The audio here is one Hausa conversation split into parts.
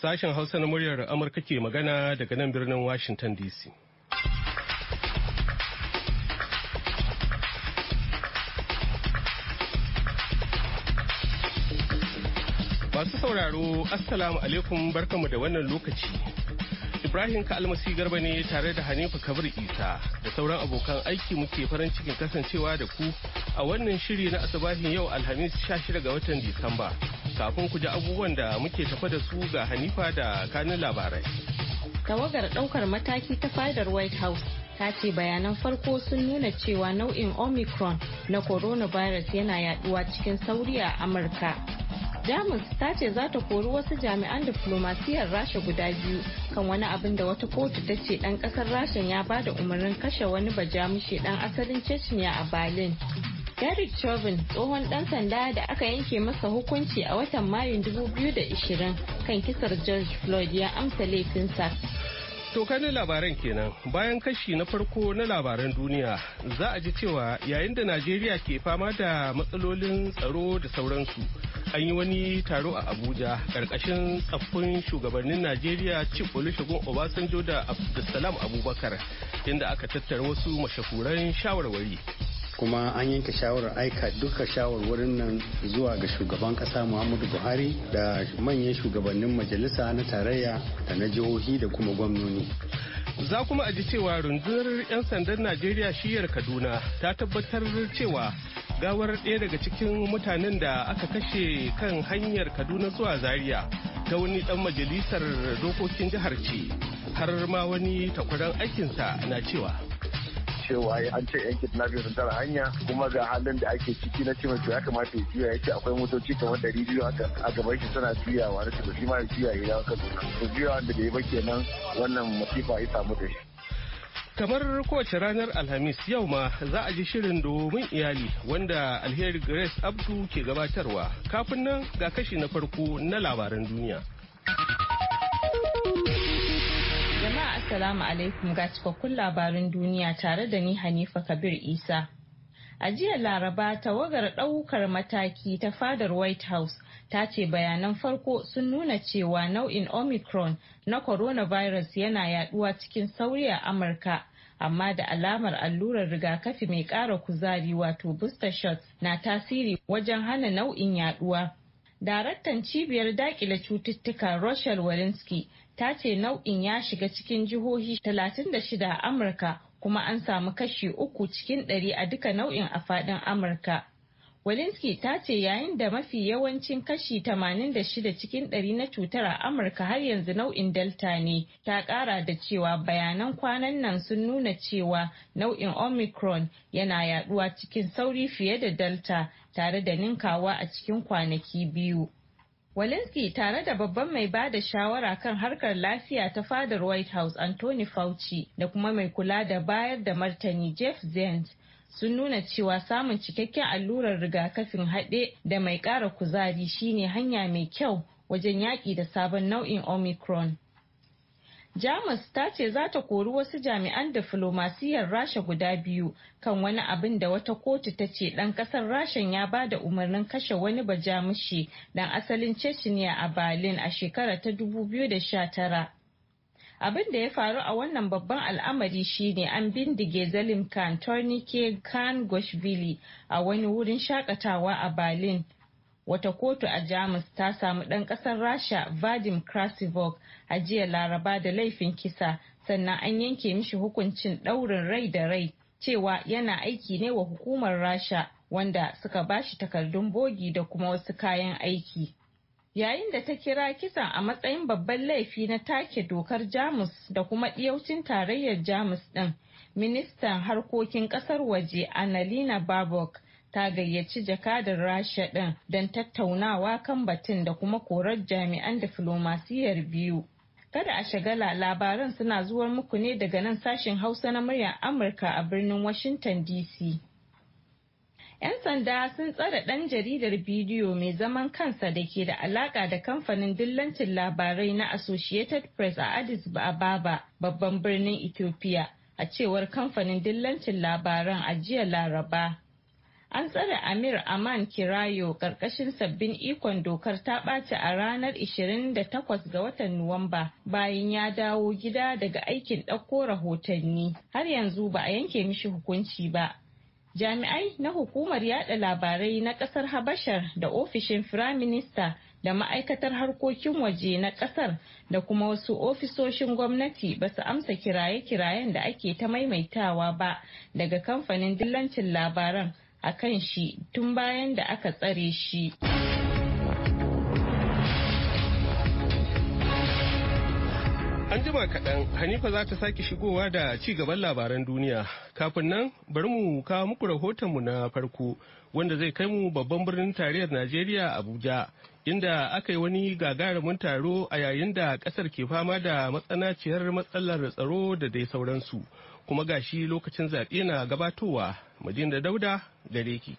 Sashen Hausa na Muryar Amurka ke magana daga nan birnin Washington DC. Masu sauraro, Assalamu alaikum, barkamu da wannan lokaci. Ibrahim Kalmasi Garba ne tare da Hanifa Kabir Isa da sauran abokan aiki muke farin cikin kasancewa da ku a wannan shiri na asabahin yau Alhamis, 16 ga watan Disamba. Kafin ku ji abubuwan da muke tafa da su, ga Hanifa da kanin labarai. Tawagar daukar mataki ta fadar White House ta ce bayanan farko sun nuna cewa nau'in Omicron na coronavirus yana yaduwa cikin sauri a Amurka. Jamus ta ce za ta kori wasu jami'an diflomasiyyar Rasha guda biyu kan wani abin da wata kotu ta ce dan kasar Rashan ya bada umarnin kashe wani Bajamushe dan asalin Chechnya a Berlin. Derek Chauvin, tsohon dan sanda da aka yanke masa hukunci a watan Mayun 2020 kan kisar George Floyd, ya amsa laifinsa. To, kanin labaran kenan. Bayan kashi na farko na labaran duniya, za a ji cewa yayin da Najeriya ke fama da matsalolin tsaro da sauransu, an yi wani taro a Abuja ƙarƙashin tsaffin shugabannin Najeriya, Chief Olusegun Obasanjo da Abdulsalam Abubakar, inda aka tattara wasu mashahuran shawarwari. Kuma an yanke shawarar aika duka shawarwarin nan zuwa ga Shugaban Kasa Muhammadu Buhari da manyan shugabannin majalisa na tarayya da na jihohi da kuma gwamnoni. Za kuma a ji cewa rundunar 'yan sandan Najeriya shiyar Kaduna ta tabbatar cewa gawar ɗaya daga cikin mutanen da aka kashe kan hanyar Kaduna zuwa Zaria ta wani ɗan majalisar dokokin jihar ce, har ma wani takwaran aikinsa na cewa Cewa an ce yan kidnapping sun tara hanya kuma ga halin da ake ciki. Na ce ya kamata ya juya. Ya ce akwai motoci kamar 200 haka a gaban shi suna juyawa. Na ce shi ma ya juya ya dawo Kaduna. To, juyawa da bai ba kenan, wannan masifa ya samu da shi. Kamar kowace ranar Alhamis, yau ma za a ji shirin Domin Iyali wanda Alheri Grace Abdu ke gabatarwa. Kafin nan, ga kashi na farko na labaran duniya. Jama'a, Assalamu alaikum, ga cikakkun labaran duniya tare da ni, Hanifa Kabir Isa. A jiya Laraba, tawagar ɗaukar mataki ta fadar White House ta ce bayanan farko sun nuna cewa nau'in Omicron na coronavirus yana yaduwa cikin sauri a Amurka, amma da alamar allurar rigakafi mai ƙara kuzari, wato booster shots, na tasiri wajen hana nau'in yaduwa. Daraktan cibiyar dakile cututtuka Rochelle Walensky ta ce nau'in ya shiga cikin jihohi 36 a Amurka, kuma an samu kashi 3% a duka nau'in a fadin Amurka. Walensky ta ce yayin da mafi yawancin kashi 86% na cutar a Amurka har yanzu nau'in Delta ne, ta kara da cewa bayanan kwanan nan sun nuna cewa nau'in Omicron yana yaduwa cikin sauri fiye da Delta, tare da ninkawa a cikin kwanaki 2. Walensky tare da babban mai ba da shawara kan harkar lafiya ta fadar White House, Anthony Fauci, da kuma mai kula da bayar da martani, Jeff Zients, sun nuna cewa samun cikakken allurar rigakafin haɗe da mai ƙara kuzari shine hanya mai kyau wajen yaƙi da sabon nau'in Omicron. Jamus ta ce za ta kori wasu jami'an diflomasiyyar Rasha guda biyu kan wani abin da wata kotu ta ce ɗan ƙasar Rashan ya ba da umarnin kashe wani Bajamushe ɗan asalin Chechnya a Berlin a shekara ta 2019. Abin da ya faru a wannan babban al'amari shine an bindige Zelimkhan Tornike Khangoshvili a wani wurin shakatawa a Berlin. Wata kotu a Jamus ta samu ɗan ƙasar Rasha Vadim Krasivok a jiya Laraba da laifin kisa, sannan an yanke mishi hukuncin ɗaurin rai da rai, cewa yana aiki ne wa hukumar Rasha, wanda suka bashi takardun bogi da kuma wasu kayan aiki. Yayin da ta kira kisan a matsayin babban laifi na take dokar Jamus da kuma ɗiyaucin tarayyar Jamus ɗin, ministan harkokin ƙasar waje Annalena Baerbock ta gayyaci jakadar Rasha ɗin don tattaunawa kan batun da kuma korar jami'an diflomasiyyar biyu. Kada a shagala, labaran suna zuwar muku ne daga nan Sashen Hausa na Muryar Amurka a birnin Washington DC. 'Yan sanda sun tsare ɗan jaridar bidiyo mai zaman kansa da ke da alaka da kamfanin dillancin labarai na Associated Press a Addis Ababa, babban birnin Ethiopia, a cewar kamfanin dillancin labaran a jiya Laraba. An tsare Amir Aman Kirayo karkashin sabbin ikon dokar ta ɓaci a ranar 28 ga watan Nuwamba bayan ya dawo gida daga aikin ɗauko rahotanni. Har yanzu ba a yanke mishi hukunci ba. Jami'ai na hukumar yada labarai na kasar Habashar da ofishin Firaminista da ma'aikatar harkokin waje na kasar da kuma wasu ofisoshin gwamnati ba su amsa kiraye-kirayen da ake ta maimaitawa ba daga kamfanin dillancin labaran a kan shi tun bayan da aka tsare shi. An jima kaɗan Hanifa za ta sake shigowa da ci gaban labaran duniya. Kafin nan bari mu kawo muku rahotonmu na farko wanda zai kai mu babban birnin tarayyar Najeriya, Abuja, inda aka yi wani gagarumin taro a yayin da ƙasar ke fama da matsanaciyar matsalar tsaro da dai sauransu. Kuma gashi lokacin zaɓe na gabatowa. Madina Dauda, gare ki.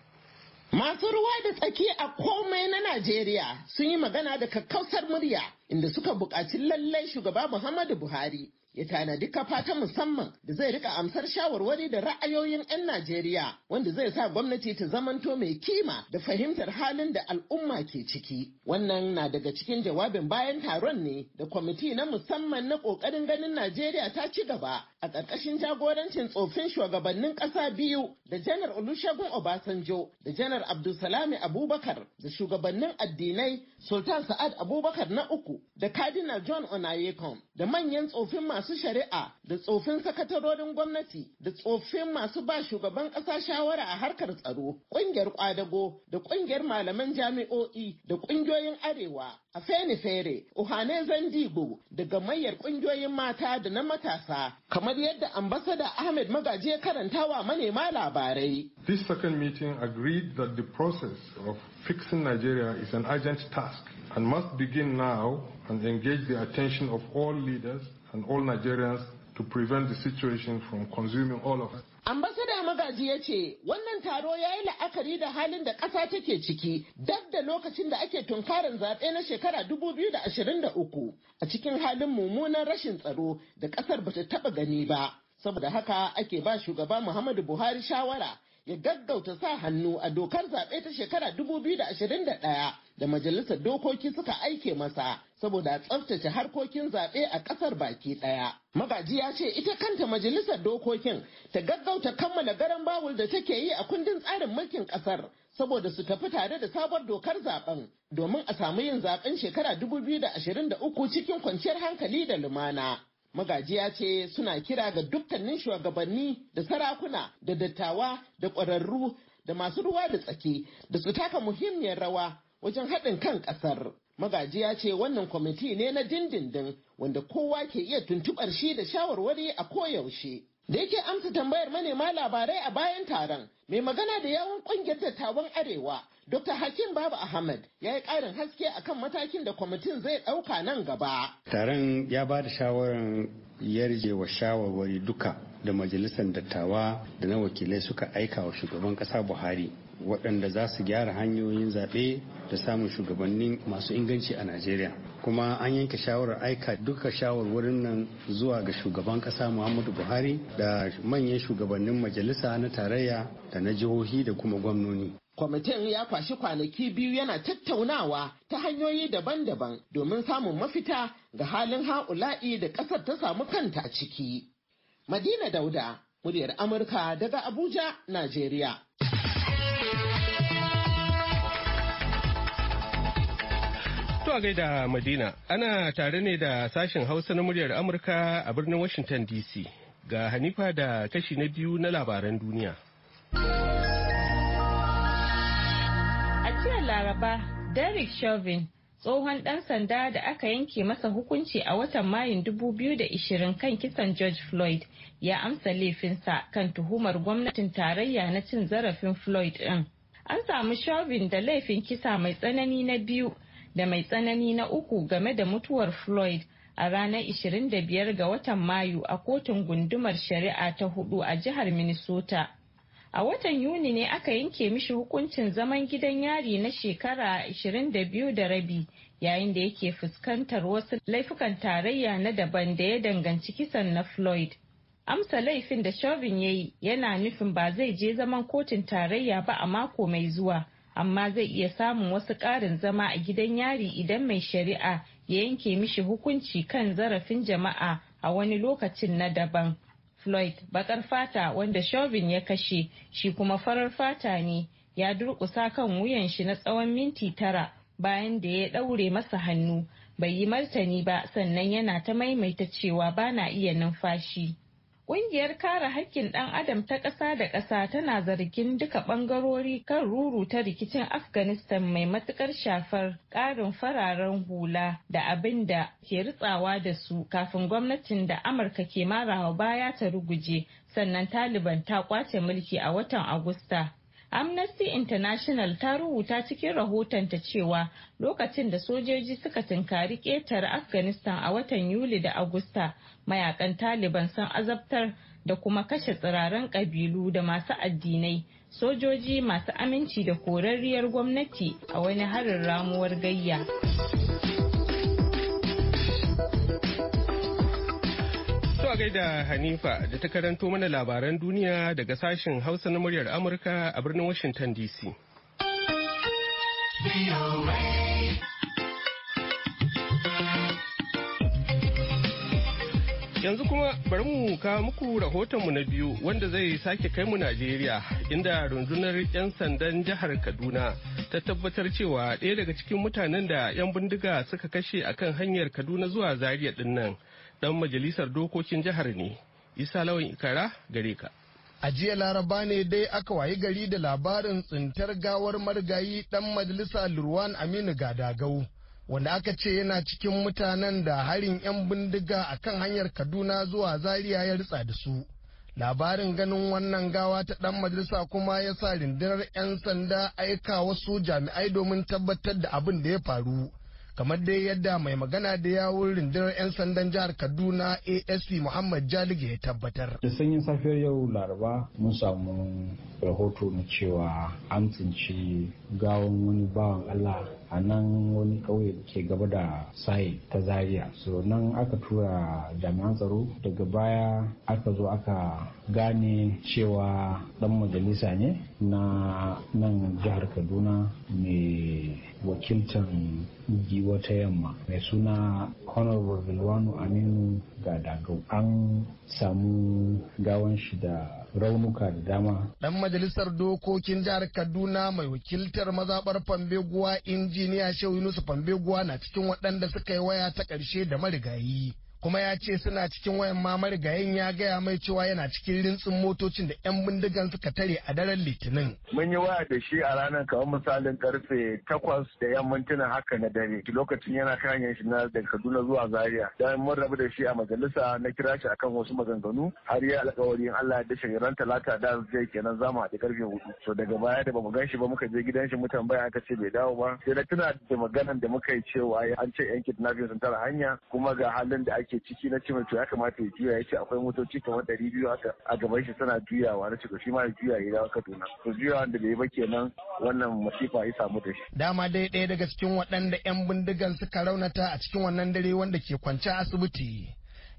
Masu ruwa da tsaki a komai na Najeriya sun yi magana da kakkausar murya, inda suka buƙaci lallai shugaba Muhammadu Buhari ya tanadi kafa ta musamman da zai rika amsar shawarwari da ra'ayoyin 'yan Najeriya, wanda zai sa gwamnati ta zamanto mai kima da fahimtar halin da al'umma ke ciki. Wannan na daga cikin jawabin bayan taron ne da kwamiti na musamman na ƙoƙarin ganin Najeriya ta ci gaba a ƙarƙashin jagorancin tsofin shugabannin ƙasa biyu da Janar Olusegun Obasanjo da Janar Abdulsalami Abubakar da shugabannin addinai Sultan Sa'ad Abubakar na uku da Cardinal John Onayekon da manyan tsofin masu shari'a da tsofin sakatarorin gwamnati da tsofin masu ba shugaban ƙasa shawara a harkar tsaro, ƙungiyar ƙwadago da ƙungiyar malaman jami'o'i da ƙungiyoyin arewa, a Fere, Ohane Ndigbo da gamayyar ƙungiyoyin mata da na matasa, kamar yadda Ambasada Ahmed Magaji ya karantawa manema labarai. This second meeting agreed that the process of fixing Nigeria is an urgent task and must begin now and engage the attention of all leaders and all Nigerians to prevent the situation from consuming all of us. Ambasada Magaji ya ce wannan taro ya yi la'akari da halin da ƙasa take ciki dab da lokacin da ake tunkarin zaɓe na shekara 2023 a cikin halin mummunan rashin tsaro da ƙasar bata taɓa gani ba. Saboda haka ake ba shugaba Muhammadu Buhari shawara ya gaggauta sa hannu a dokar zaɓe ta shekara 2021 da majalisar dokoki suka aike masa saboda a tsaftace harkokin zaɓe a ƙasar baki ɗaya. Magaji ya ce ita kanta majalisar dokokin ta gaggauta kammala garan bawul da take yi a kundin tsarin mulkin ƙasar saboda su tafi tare da sabuwar dokar zaben domin a samu yin zaben shekara 2023 cikin kwanciyar hankali da lumana. Magaji ya ce suna kira ga dukkanin shugabanni da sarakuna da dattawa da ƙwararru da masu ruwa da tsaki da su taka muhimmiyar rawa wajen haɗin kan ƙasar. Magaji ya ce wannan kwamiti ne na dindindin wanda kowa ke iya tuntuɓar shi da shawarwari a koyaushe. Da yake amsa tambayar manema labarai a bayan taron, mai magana da yawun ƙungiyar dattawan Arewa, Dr. Hakim Baba Ahmad, ya yi ƙarin haske akan matakin da kwamitin zai ɗauka nan gaba. Taron ya ba da shawarar yarjewa shawarwari duka da majalisar dattawa da na wakilai suka aika wa shugaban ƙasa Buhari, waɗanda za su gyara hanyoyin zaɓe da samun shugabannin masu inganci a Najeriya. Kuma an yanke shawarar aika duka shawarwarin nan zuwa ga shugaban ƙasa Muhammadu Buhari da manyan shugabannin majalisa na tarayya da na jihohi da kuma gwamnoni. Kwamitin ya kwashi kwanaki 2 yana tattaunawa ta hanyoyi daban-daban domin samun mafita ga halin ha'ula'i da ƙasar ta samu kanta a ciki. Madina Dauda, muryar Amurka daga Abuja, Najeriya. To a gaida Madina, ana tare ne da sashen Hausa na muryar Amurka a birnin Washington DC. Ga Hanifa da kashi na biyu na labaran duniya. A jiya Laraba, Derek Chauvin, tsohon ɗan sanda da aka yanke masa hukunci a watan Mayun 2020 kan kisan George Floyd, ya amsa laifinsa kan tuhumar gwamnatin tarayya na cin zarafin Floyd ɗin. An samu Chauvin da laifin kisa mai tsanani na biyu da mai tsanani na uku game da mutuwar Floyd a ranar 25 ga watan Mayu a kotun gundumar shari'a ta hudu a jihar Minnesota. A watan Yuni ne aka yanke mishi hukuncin zaman gidan yari na shekara 22.5 yayin da yake fuskantar wasu laifukan tarayya na daban da ya danganci kisan na Floyd. Amsa laifin da Chauvin ya yi yana nufin ba zai je zaman kotun tarayya ba a mako mai zuwa, amma zai iya samun wasu ƙarin zama a gidan yari idan mai shari'a ya yanke mishi hukunci kan zarafin jama'a a wani lokacin na daban. Floyd, bakar fata wanda Chauvin ya kashe, shi kuma farar fata ne, ya durƙusa kan wuyan shi na tsawon minti 9 bayan da ya ɗaure masa hannu, bai yi martani ba, sannan yana ta maimaita cewa bana iya numfashi. Ƙungiyar kare haƙƙin ɗan adam ta ƙasa da ƙasa tana zargin duka ɓangarori kan ruruta rikicin Afghanistan mai matuƙar shafar ƙarin fararen hula da abin da ke ritsawa da su kafin gwamnatin da Amurka ke marawa baya ta ruguje, sannan Taliban ta ƙwace mulki a watan Agusta. Amnesty International ta rubuta cikin rahotonta cewa lokacin da sojoji suka tunkari ƙetare Afghanistan a watan Yuli da Agusta, mayakan Taliban sun azabtar da kuma kashe tsiraran ƙabilu da masu addinai, sojoji masu aminci da korarriyar gwamnati a wani harin ramuwar gayya. To a gaida Hanifa da ta karanto mana labaran duniya daga sashen Hausa na muryar Amurka a birnin Washington DC. Yanzu kuma bari mu kawo muku rahotonmu na biyu wanda zai sake kai mu Najeriya, inda rundunar 'yan sandan jihar Kaduna ta tabbatar cewa ɗaya daga cikin mutanen da 'yan bindiga suka kashe akan hanyar Kaduna zuwa Zaria ɗin nan dan majalisar dokokin jihar ne. Isa Lawan Ikara, gare ka. A jiya Laraba ne dai aka wayi gari da labarin tsintar gawar marigayi dan majalisa Lurwan Aminu Gadagau, wanda aka ce yana cikin mutanen da harin 'yan bindiga a kan hanyar Kaduna zuwa Zaria ya ritsa da su. Labarin ganin wannan gawa ta dan majalisa kuma ya sa rundunar 'yan sanda aika wasu jami'ai domin tabbatar da abin da ya faru. Kamar dai yadda mai magana da yawun rundunar 'yan sandan jihar Kaduna, ASP Muhammad Jalige, ya tabbatar. Da sanyin safiyar yau Laraba mun samu rahoto na cewa an tsinci gawan wani bawan Allah a nan wani ƙauye da ke gaba da Saye ta Zaria. So nan aka tura jami'an tsaro, daga baya aka zo aka gane cewa dan majalisa ne na nan jihar Kaduna mai wakiltan Giwa ta Yamma, mai suna Honorable Rilwanu Aminu Gadagau. An samu gawan shi da raunuka da dama. Dan majalisar dokokin jihar Kaduna mai wakiltar mazaɓar Fambeguwa, Injiniya Shehu Yunusu Fambeguwa, na cikin waɗanda suka yi waya ta ƙarshe da marigayi. Kuma ya ce suna cikin wayan ma marigayin ya gaya mai cewa yana cikin rintsin motocin da 'yan bindigan suka tare a daren Litinin. Mun yi waya da shi a ranar kamar misalin karfe 8 da yan mintuna haka na dare. Lokacin yana kan hanyar shi na daga Kaduna zuwa Zaria. Dan mun rabu da shi a majalisa, na kira shi akan wasu maganganu, har ya alƙawari Allah ya dashe ran Talata da zai kenan zamu haɗu karfe 4. So daga baya da bamu gan shi ba, muka je gidan shi mu tambaya, aka ce bai dawo ba. Sai na tuna da maganan da muka yi cewa an ce 'yan kidnapping sun tara hanya, kuma ga halin da ake ciki. Na ce mai to ya kamata ya juya, ya ce akwai motoci kamar 200 haka a gaban shi suna juyawa. Na ce to shi ma ya juya ya dawo Kaduna. To juyawa da bai yi ba kenan wannan masifa ya samu da shi. Dama dai ɗaya daga cikin waɗanda 'yan bindigan suka raunata a cikin wannan dare, wanda ke kwance a asibiti,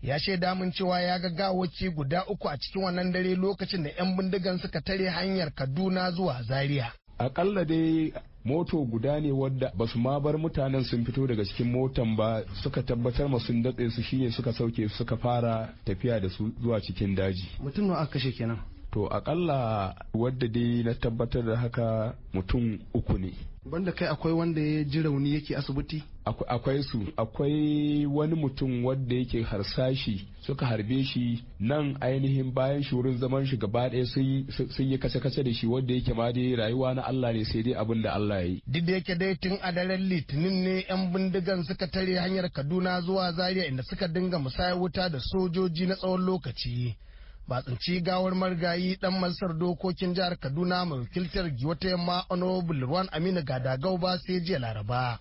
ya shaida mun cewa ya ga gawaki guda uku a cikin wannan dare lokacin da 'yan bindigan suka tare hanyar Kaduna zuwa Zaria. Akalla dai moto guda ne wadda ba su ma bar mutanen sun fito daga cikin motan ba, suka tabbatar ma sun datse su, shine suka sauke, suka fara tafiya da su zuwa cikin daji. Mutum nawa aka kashe kenan? To, akalla wadda dai na tabbatar da haka mutum uku ne. Banda kai, akwai wanda ya ji rauni yake asibiti? Akwai su. Akwai wani mutum wadda yake harsashi suka harbe shi nan ainihin bayan shi, wurin zaman shi gaba ɗaya sun yi kace-kace da shi, wadda yake ma dai rayuwa na Allah ne, sai dai abin da Allah ya yi. Duk da yake dai tun a daren Litinin ne 'yan bindigan suka tare hanyar Kaduna zuwa Zaria, inda suka dinga musayar wuta da sojoji na tsawon lokaci, ba tsinci gawar marigayi dan majalisar dokokin jihar Kaduna mai wakiltar Giwa ta Yamma, Honorable Ruwan Aminu Gadagau ba sai jiya Laraba,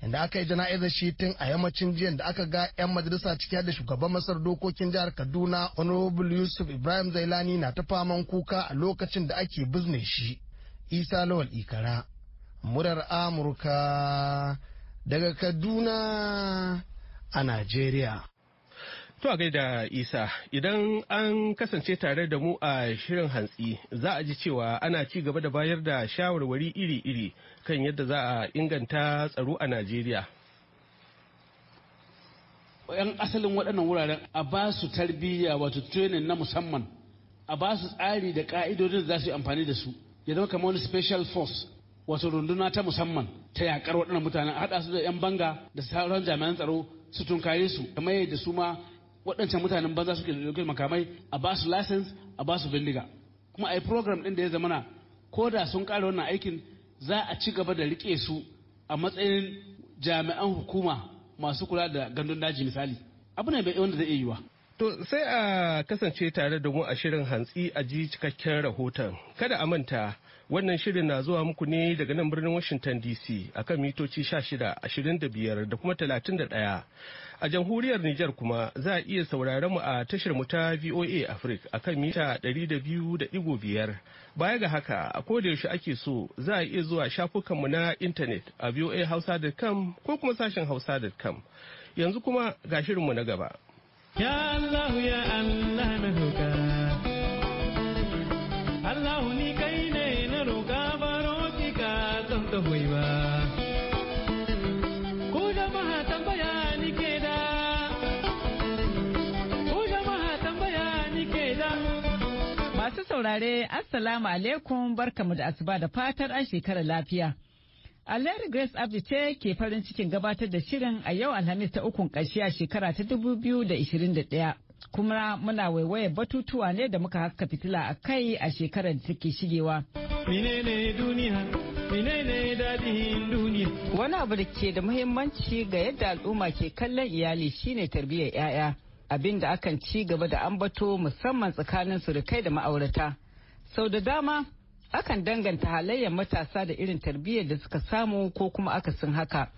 inda aka yi jana'izar shi tun a yammacin jiyan, da aka ga 'yan majalisa ciki da shugaban majalisar dokokin jihar Kaduna, Honorable Yusuf Ibrahim Zailani, na ta faman kuka a lokacin da ake bizne shi. Isa Lawal Ikara, Murar Amurka, daga Kaduna a Najeriya. To a gaida Isa, idan an kasance tare da mu a shirin hantsi, za a ji cewa ana ci gaba da bayar da shawarwari iri-iri kan yadda za a inganta tsaro a Najeriya. 'Yan asalin waɗannan wuraren a ba su tarbiyya, wato training na musamman, a ba su tsari da ƙa'idodin da za su yi amfani da su, ya zama kamar wani special force, wato runduna ta musamman ta yakar waɗannan mutanen, a haɗa su da 'yan banga da sauran jami'an tsaro su tunkare su, kamar yadda su ma waɗancan mutanen banza suke da makamai, a ba su license, a ba su bindiga, kuma a yi program ɗin da ya zamana ko da sun ƙara wannan aikin, za a ci gaba da riƙe su a matsayin jami'an hukuma masu kula da gandun daji misali. Abu ne bai wanda zai iya yiwa. To sai a kasance tare da mu a shirin hantsi a ji cikakken rahoton. Kada a manta, wannan shirin na zuwa muku ne daga nan birnin Washington DC akan mitoci 16, 25 da kuma 31. A jamhuriyar Nijar kuma za a iya sauraron mu a tashar mu ta VOA Africa akan mita 200.5. Baya ga haka, a koda yaushe ake so za a iya zuwa shafukanmu na intanet a voahausa.com ko kuma sashen hausa.com. Yanzu kuma ga shirinmu na gaba. Ya Allah, ya Allah na roƙa. Allah, ni kai ne na roƙa, baro ki ka don ka hoyi ba. Ku jama'a, tambaya ni ke da. Ku jama'a, tambaya ni ke da. Masu saurare, Assalamu alaikum, barkamu da asuba da fatar an shekara lafiya. Alheri Grace Abdi ce ke farin cikin gabatar da shirin a yau Alhamis ta ukun ƙarshe a shekara ta 2021. Kuma muna waiwaye batutuwa ne da muka haska fitila a kai a shekarar da take shigewa. Menene duniya, menene daɗin duniya? Wani abu da ke da muhimmanci ga yadda al'umma ke kallon iyali shine tarbiyyar 'ya'ya. Abin da akan ci gaba da ambato, musamman tsakanin surukai da ma'aurata. Sau da dama akan danganta halayyar matasa da irin tarbiyyar da suka samu ko kuma akasin haka.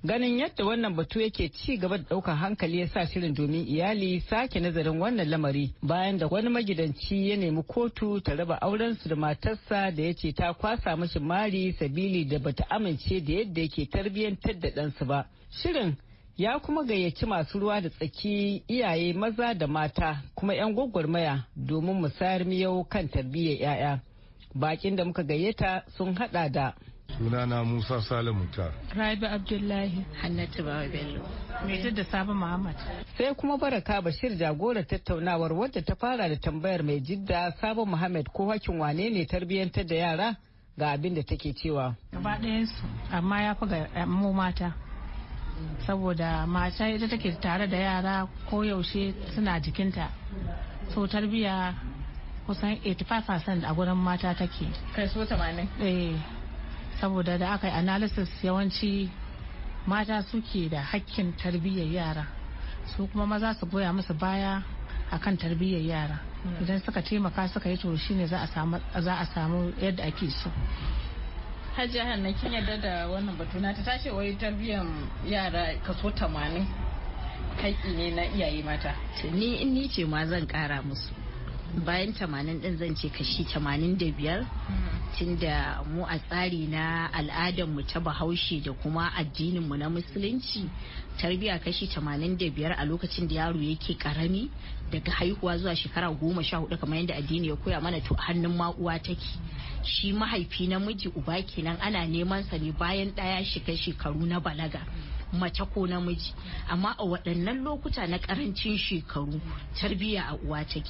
Ganin yadda wannan batu yake ci gaba da ɗaukar hankali ya sa shirin Domin Iyali sake nazarin wannan lamari, bayan da wani magidanci ya nemi kotu ta raba aurensu da matarsa da ya ce ta kwasa mashi mari sabili da bata amince da yadda yake tarbiyyantar da ɗansu ba. Shirin ya kuma gayyaci masu ruwa da tsaki, iyaye maza da mata, kuma 'yan gwagwarmaya, domin musayar miyau kan tarbiyyar 'ya'ya. Bakin da muka gayyata sun hada da: Sunana Musa Salim Mutar. Rabi Abdullahi. Hannatu Bawa Bello. Mai da Sabo Muhammad. Sai kuma Baraka Bashir, jagorar tattaunawar, wadda ta fara da tambayar mai Jidda Sabo Muhammad ko hakkin wane ne tarbiyyantar da yara, ga abin da take cewa. Gaba ɗayansu, amma ya fi ga mu mata. Saboda mata ita take tare da yara koyaushe, suna jikinta. So tarbiyya kusan 85% a gurin mata take. Kaso 80? Eh. Saboda da aka yi analysis, yawanci mata suke da hakkin tarbiyyar yara, su kuma maza su goya musu baya akan tarbiyyar yara. Idan suka taimaka suka yi, to shine za a samu yadda ake so. Hajiya Hanna, kin yarda da wannan batu na ta tashi, wai tarbiyyar yara kaso 80 haƙƙi ne na iyaye mata? Ni in ni ce ma zan kara musu, bayan 80 din zan ce kashi 85, tunda mu a tsari na al'adarmu ta Bahaushe da kuma addininmu na Musulunci, tarbiya kashi 85 a lokacin da yaro yake karami, daga haihuwa zuwa shekara 14, kamar yadda addini ya koya mana, to hannun ma uwa take. Shi mahaifi namiji, uba kenan, ana neman sa ne bayan ɗaya shiga shekaru na balaga, mace ko namiji. Amma a waɗannan lokuta na ƙarancin shekaru, tarbiyya a uwa take,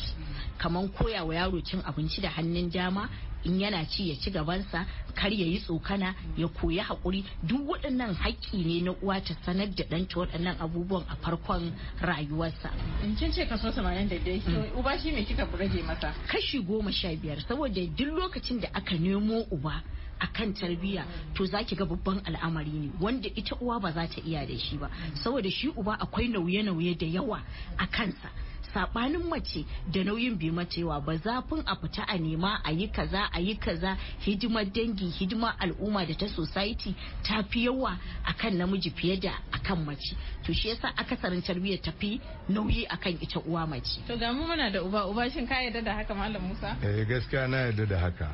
kamar koya wa yaro cin abinci da hannun dama, in yana ci ya ci gabansa, kar ya yi tsokana, ya koyi haƙuri. Duk waɗannan haƙƙi ne na uwa ta sanar da ɗanta waɗannan abubuwan a farkon rayuwarsa. In kin ce kaso 85, to uba shi me kika rage masa? Kashi 15, saboda duk lokacin da aka nemo uba akan tarbiyya, to za ki ga babban al'amari ne wanda ita uwa ba za ta iya da shi ba, saboda shi uba akwai nauye-nauye da yawa a kansa, sabanin mace da nauyin bai mata yawa ba. Zafin a fita a nema, a yi kaza, a yi kaza, hidimar dangi, hidimar al'umma da ta society ta fi yawa akan namiji fiye da akan mace. To shi yasa akasarin tarbiyyar ta fi nauyi akan ita uwa mace. To ga mu muna da uba. Uba, shin ka yarda da haka, Malam Musa? Eh, gaskiya na yarda da haka.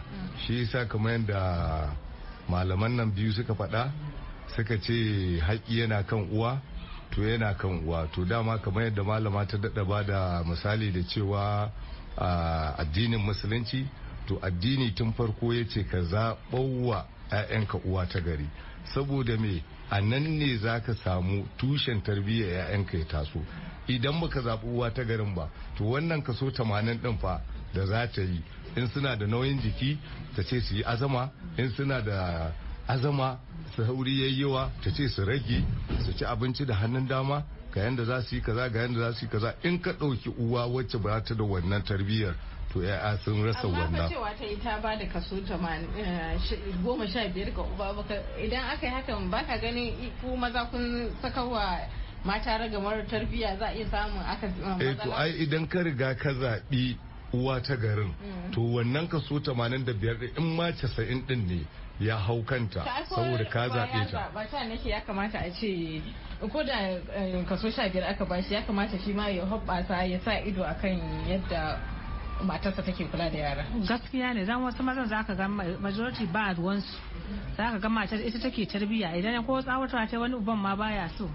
Shi yasa, kamar yadda malaman nan biyu suka faɗa, suka ce haƙƙi yana kan uwa. To yana kan uwa. To dama kamar yadda malama ta daɗa ba da misali da cewa addinin Musulunci, to addini tun farko ya ce ka zaɓawa 'ya'yanka uwa ta gari, saboda me? A nan ne za ka samu tushen tarbiyyar 'ya'yanka ya taso. Idan baka zaɓi uwa ta garin ba, to wannan kaso 80 ɗin fa da za ta yi, in suna da nauyin jiki ta ce su yi azama, in suna da azama su hauri yayyewa ta ce su rage, su ci abinci da hannun dama, ga yanda za su yi kaza, ga yanda za su yi kaza. In ka ɗauki uwa wacce ba ta da wannan tarbiyyar, to ya'ya sun rasa wannan. Amma cewa ta yi ta ba da kaso 15 ga uba, idan aka yi hakan, baka ganin ku maza kun sakawa mata ragamar tarbiyya, za a iya samun aka Eh, to ai idan ka riga ka zaɓi uwa ta garin, to wannan kaso 85 in ma 90 din ne ya hau kanta, saboda ka zaɓe ta. Ba ta nake, ya kamata a ce ko da kaso 15 aka bashi, ya kamata shi ma ya hoɓɓasa, ya sa ido akan yadda matarsa take kula da yara. Gaskiya ne, dan wasu mazan zaka ga majority ba ruwansu. Zaka ga matar ita take tarbiyya, idan ko tsawatarwa ta, wani uban ma baya so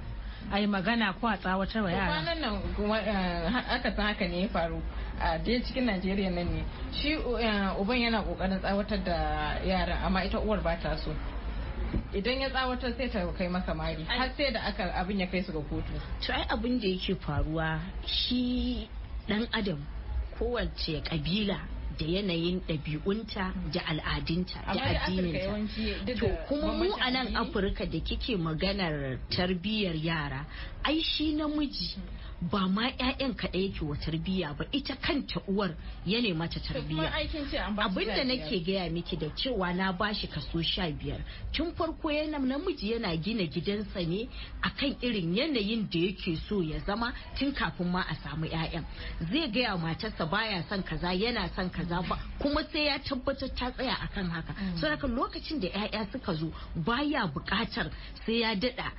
a yi magana ko a tsawatar wa yara. Kwanan nan aka san haka ne ya faru a dai cikin Najeriya nan ne. Shi uban yana kokarin tsawatar da yaran, amma ita uwar ba ta so. Idan ya tsawatar sai ta kai masa mari, har sai da aka abin ya kai su ga kotu. To ai abin da yake faruwa, shi dan adam, kowace kabila da yanayin ɗabi'unta da al'adunta da addininta. To kuma mu a nan Afirka da kike maganar tarbiyyar yara, ai shi namiji ba ma 'ya'yan kaɗai yake wa tarbiyya ba, ita kanta uwar ya mata tarbiyya. Abinda nake gaya miki da cewa na bashi kaso 15, tun farko yana namiji yana gina gidansa ne akan irin yanayin da yake so ya zama tun kafin ma a samu 'ya'yan. Zai gaya matarsa baya son kaza, yana son kaza ba, kuma sai ya tabbatar ta tsaya akan haka. Saboda lokacin da 'ya'ya suka zo, baya buƙatar sai ya daɗa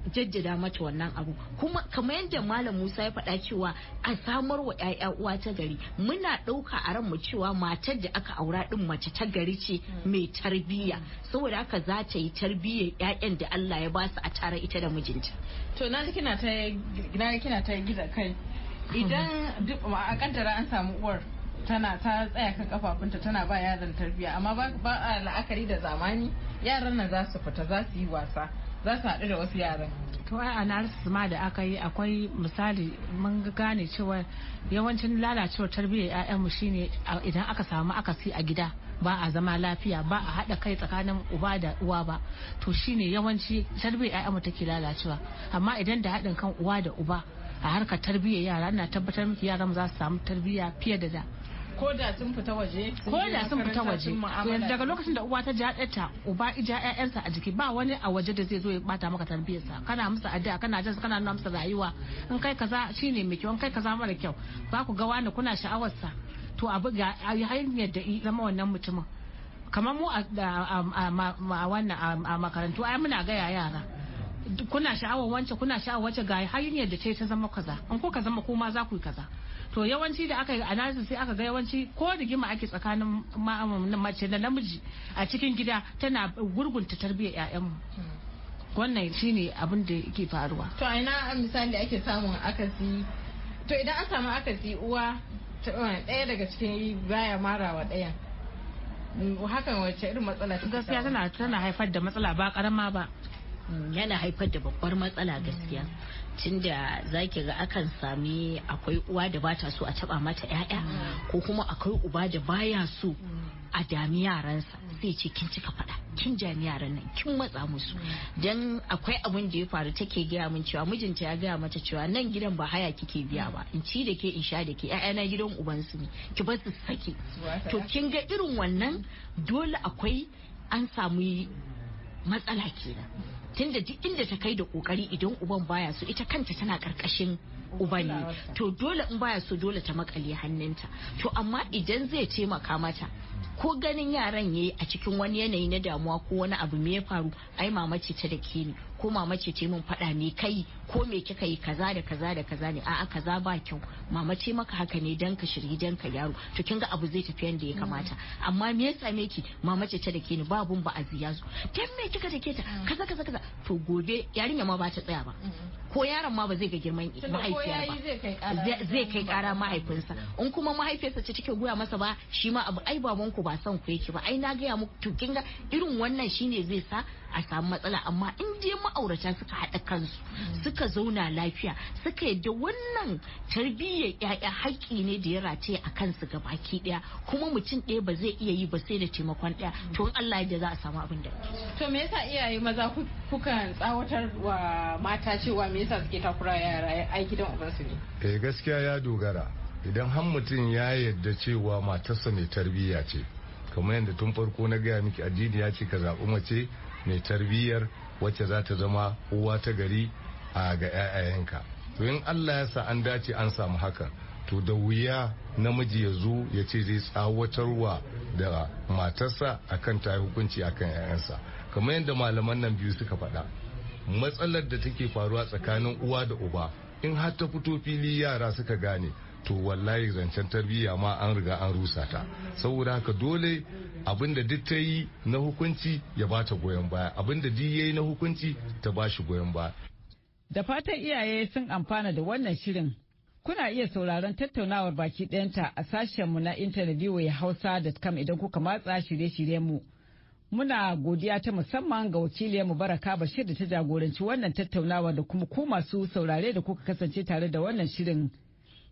jaddada mata wannan abu. Kuma kamar yadda Malam Musa ya faɗa cewa a samar wa 'ya'ya uwa ta gari, muna ɗauka a ranmu cewa matar da aka aura ɗin mace ta gari ce mai tarbiyya, saboda haka za ta yi tarbiyyar 'ya'yan da Allah ya ba su a tare ita da mijinta. To na ji kina ta gida kai. Idan duk a kaddara an samu uwar tana ta tsaya kan kafafunta, tana ba yaran tarbiyya, amma ba a la'akari da zamani, yaran nan za su fita, za su yi wasa, za su haɗu da wasu yaran. To ai analysis ma da aka yi, akwai misali, mun gane cewa yawancin lalacewar tarbiyyar 'ya'yanmu shine idan aka samu akasi a gida, ba a zama lafiya, ba a haɗa kai tsakanin uba da uwa ba, to shine yawanci tarbiyyar 'ya'yanmu take lalacewa. Amma idan da haɗin kan uwa da uba a harkar tarbiyyar yara, ina tabbatar miki yaran za su samu tarbiyya fiye da da. Ko da sun fita waje? Ko da sun fita waje, daga lokacin da uwa ta ja ɗanta, uba ija ƴaƴansa a jiki, ba wani a waje da zai zo ya bata maka tarbiyyarsa. Kana musu addu'a, kana jin, kana nuna musu rayuwa, in kai kaza shine mai kyau, in kai kaza mara kyau. Ba ku ga wani kuna sha'awarsa, to abu ga hanyar da zama wannan mutumin. Kamar mu a wannan a makarantu, ai muna gaya yara, kuna sha'awar wance, kuna sha'awar wance, ga hanyar da ta zama kaza, in ko ka zama kuma za ku yi kaza. To yawanci da aka yi analysis, sai aka ga yawanci ko rigima ake tsakanin mace da namiji a cikin gida, tana gurgunta tarbiyyar 'ya'yanmu. Wannan shine abin da yake faruwa. To a ina misali ake samun akasi? To idan an samu akasi, uwa ɗaya daga cikin baya marawa ɗayan, hakan wacce irin matsala? Gaskiya tana haifar da matsala ba karama ba. Yana haifar da babbar matsala gaskiya, tunda zaki ga akan sami akwai uwa da bata so a taba mata yaya, ko kuma akwai uba da baya so a dami yaransa, sai ce kin cika fada, kin jami yaran nan, kin matsa musu. Dan akwai abin da ya faru, take gaya min cewa mijinta ya gaya mata cewa nan gidan ba haya kike biya ba, in ci da ke, in sha da ke, ƴaƴana gidan ubansu ne, ki bar su sake. To kin ga irin wannan dole akwai an samu matsala kenan, tunda duk inda ta kai da kokari, idan uban baya so, ita kanta tana karkashin uban ne, to dole in baya so dole ta makale hannunta. To amma idan zai taimaka mata, ko ganin yaran yayi a cikin wani yanayi na damuwa ko wani abu, me ya faru? Ai mama ce ta da ke ni, ko mama ce ta mun faɗa, me kai? Ko me kika yi kaza da kaza da kaza ne, a'a kaza ba kyau, mama ce maka haka ne dan ka shirye dan ka yaro. To kin ga abu zai tafi yanda ya kamata. Amma me ya same ki? Mama ce ta dake ni, babun ba aziya zo dan me kika dake ta kaza kaza kaza. To gobe yarinya ma ba ta tsaya ba, ko yaron ma ba zai ga girman mahaifiyar ba, zai kai kara mahaifinsa. In kuma mahaifiyarsa ce take goya masa ba, shi ma abu ai baban ku ba son ku yake ba, ai na gaya muku. To kin ga irin wannan shine zai sa a samu matsala. Amma in dai ma'aurata suka haɗa kansu, suka zauna lafiya, suka yadda wannan tarbiyyar ƴaƴa haƙƙi ne da ya rataye a kansu gabaki ɗaya, kuma mutum ɗaya ba zai iya yi ba sai da taimakon ɗaya, to in Allah ya za a samu abin da. To me yasa iyaye maza kukan tsawatar wa mata cewa me yasa suke takura yara, ai gidan ubansu ne? Eh gaskiya ya dogara. Idan har mutum ya yarda cewa matarsa mai tarbiyya ce, kamar yadda tun farko na gaya miki, addini ya ce ka zaɓi mace mai tarbiyyar wacce za ta zama uwa ta gari a ga 'ya'yayenka. To in Allah ya sa an dace an samu hakan, to da wuya namiji ya zo ya ce zai tsawatarwa da matarsa akan ta yi hukunci akan 'ya'yansa. Kamar yadda malaman nan biyu suka faɗa, matsalar da take faruwa tsakanin uwa da uba, in har ta fito fili yara suka gane, to wallahi zancen tarbiyya ma an riga an rusa ta. Saboda haka dole abinda duk ta yi na hukunci ya ba ta goyon baya, abinda duk yayi na hukunci ta ba shi goyon baya. Da fatan iyaye sun amfana da wannan shirin. Kuna iya sauraron tattaunawar baki ɗayanta a sashenmu na intanet voahausa.com idan kuka matsa shirye-shiryenmu. Muna godiya ta musamman ga wakiliyarmu Baraka Bashir da ta jagoranci wannan tattaunawa, da kuma ku masu saurare da kuka kasance tare da wannan shirin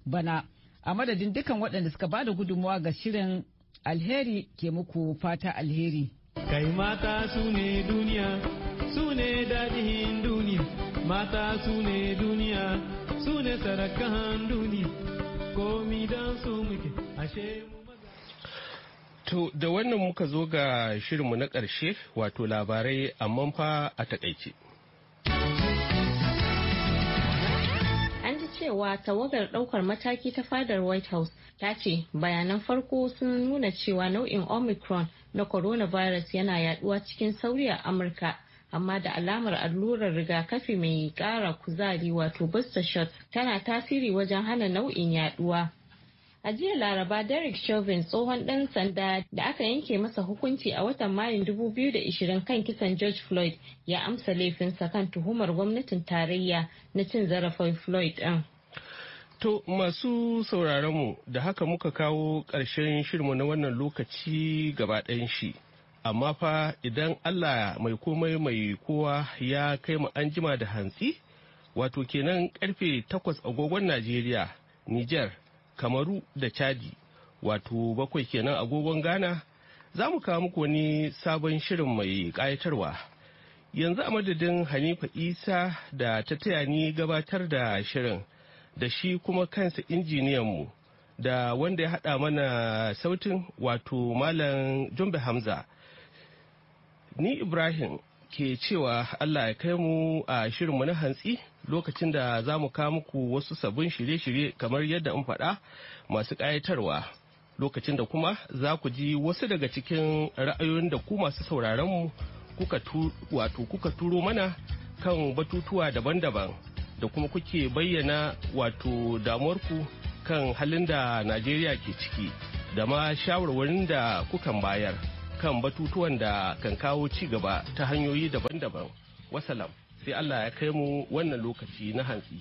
bana. A madadin dukan waɗanda suka bada gudunmawa ga shirin, alheri ke muku fata alheri. Kai mata su ne duniya, su ne daɗin duniya, mata su ne duniya, su ne sarakan duniya, komi don su muke, ashe mu. To da wannan muka zo ga shirinmu na ƙarshe, wato labarai amma fa a takaice. An ji cewa tawagar ɗaukar mataki ta fadar White House ta ce bayanan farko sun nuna cewa nau'in Omicron na coronavirus yana yaduwa cikin sauri a Amurka. Amma da alamar allurar rigakafi mai kara kuzari, wato booster shot, tana tasiri wajen hana nau'in yaduwa. A jiya Laraba, Derek Chauvin, tsohon ɗan sanda da aka yanke masa hukunci a watan Mayun 2020 kan kisan George Floyd, ya amsa laifinsa kan tuhumar gwamnatin tarayya na cin zarafin Floyd ɗin. To masu sauraronmu, da haka muka kawo ƙarshen shirinmu na wannan lokaci gaba ɗayan shi. Amma fa idan Allah mai komai mai kowa ya kai mu an jima da hantsi, wato kenan karfe 8 agogon Najeriya, Nijar, Kamaru da Chadi, wato 7 kenan agogon Ghana, za mu kawo muku wani sabon shirin mai ƙayatarwa. Yanzu a madadin Hanifa Isa da ta taya ni gabatar da shirin, da shi kuma kansa injiniyanmu, da wanda ya haɗa mana sautin, wato Malam Jumbe Hamza. Ni Ibrahim ke cewa Allah ya kai mu a shirinmu na hantsi, lokacin da za mu kawo muku wasu sabbin shirye-shirye kamar yadda in faɗa masu ƙayatarwa. Lokacin da kuma za ku ji wasu daga cikin ra'ayoyin da ku masu sauraronmu kuka wato kuka turo mana kan batutuwa daban-daban da kuma kuke bayyana wato damuwarku kan halin da Najeriya ke ciki, da ma shawarwarin da kukan bayar kan batutuwan da kan kawo ci gaba ta hanyoyi daban-daban. Wasalam, sai Allah ya kai mu wannan lokaci na hantsi.